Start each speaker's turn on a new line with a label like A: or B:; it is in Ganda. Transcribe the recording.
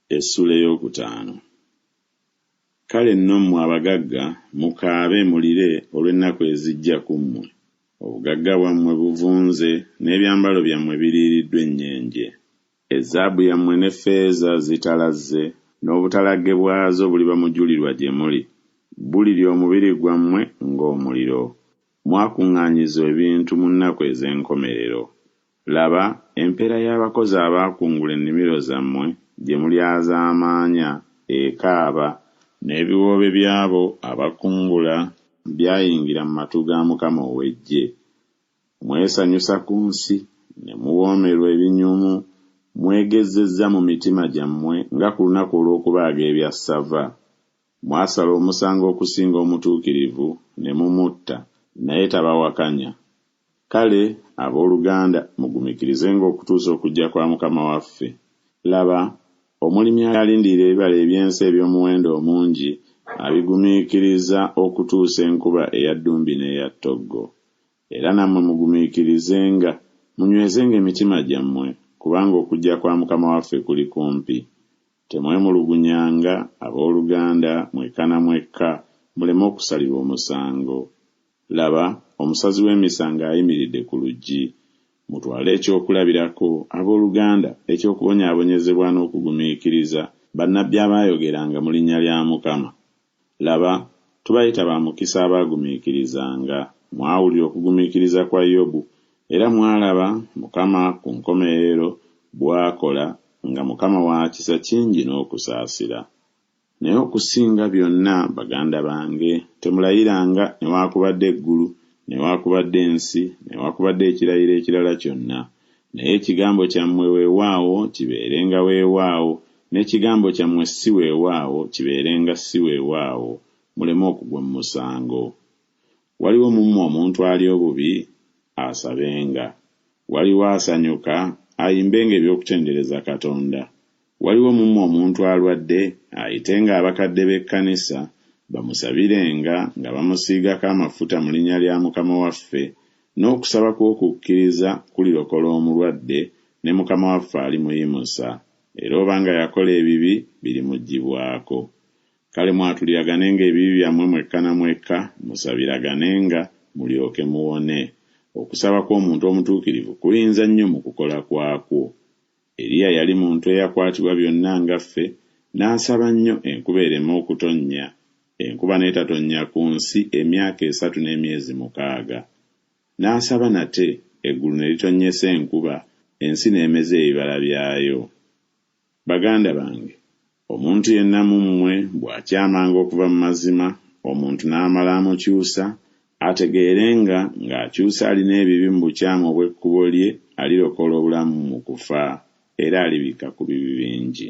A: Essuula ey'okutaano. Kale nno mmwe abagagga, mukaabe mulire olw'ennaku ezijja ku mmwe. Obugagga bwammwe buvunze, n'ebyambalo byammwe biriiriddwa ennyenje. Ezaabu yammwe ne ffeeza zitalazze, n'obutalagge bwazo buliba mujulirwa gye muli, bulirya omubiri gwammwe ng'omuliro. Mwakuŋŋaanyiza ebintu mu nnaku ez'enkomerero. Laba, empeera y'abakozi abaakungula ennimiro zammwe gye mulyazaamaanya, ekaaba, n'ebiwoobe by'abo abakungula byayingira mu matu ga Mukama ow'eggye. Mwesanyusa ku nsi, ne muwoomerwa ebinyumu, mwegezzezza mu mitima gyammwe nga ku lunaku olw'okubaaga ebyassava. Mwasala omusango okusinga omutuukirivu, ne mumutta, naye tabawakanya. Kale, ab'oluganda, mugumikirizenga okutuusa okujja kwa Mukama waffe. Laba, omulimi alindirira ebibala eby'ensi eby'omuwendo omungi, abigumiikiriza okutuusa enkuba eya ddumbi n'eya ttoggo. Era nammwe mugumiikirizenga, munywezenga emitima gyammwe, kubanga okujja kwa Mukama waffe kuli kumpi. Temwemulugunyanga, ab'oluganda, mwekka na mwekka, muleme okusalirwa omusango. Laba, omusazi w'emisango ayimiridde ku luggi. Mutwale ekyokulabirako, ab'oluganda, eky'okubonyaabonyezebwa n'okugumiikiriza, bannabbi abaayogeranga mu linnya lya Mukama. Laba, tubayita ba mukisa abaagumiikirizanga. Mwawulira okugumiikiriza kwa Yobu, era mwalaba Mukama ku nkomerero bw'akola, nga Mukama wa kisa kingi n'okusaasira. Naye okusinga byonna, baganda bange, temulayiranga newakubadde eggulu, newakubadde ensi, newakubadde ekirayiro ekirala kyonna. Naye ekigambo kyammwe weewaawo kibeerenga weewaawo, n'ekigambo kyammwe si weewaawo kibeerenga si weewaawo, muleme okugwa mu musango. Waliwo mu mmwe omuntu ali obubi? Asabenga. Waliwo asanyuka? Ayimbenga eby'okutendereza Katonda. Waliwo mu mmwe omuntu alwadde? Ayitenga abakadde b'ekkanisa, bamusabirenga nga bamusiigako amafuta mu linnya lya Mukama waffe, n'okusaba kw'okukkiriza kulirokola omulwadde, ne Mukama waffe alimuyimusa, era oba nga yakola ebibi, birimuggyibwako. Kale mwatuliraganenga ebibi byammwe mwekka na mwekka, musabiraganenga, mulyoke muwone. Okusaba kw'omuntu omutuukirivu kuyinza nnyo mu kukola kwakwo. Eriya yali muntu eyakwatibwa byonna nga ffe, n'asaba nnyo enkuba ereme okutonnya, enkuba n'etatonnya ku nsi emyaka esatu n'emyezi mukaaga. N'asaba nate, eggulu ne litonnyesa enkuba, ensi n'emeza ebibala byayo. Baganda bange, omuntu yenna mu mmwe bw'akyamanga okuva mu mazima, omuntu n'amala amukyusa, ategeerenga ng'akyusa alina ebibi mu bukyamu obw'ekkubo lye alirokola obulamu mu kufa, era alibikka ku bibi bingi.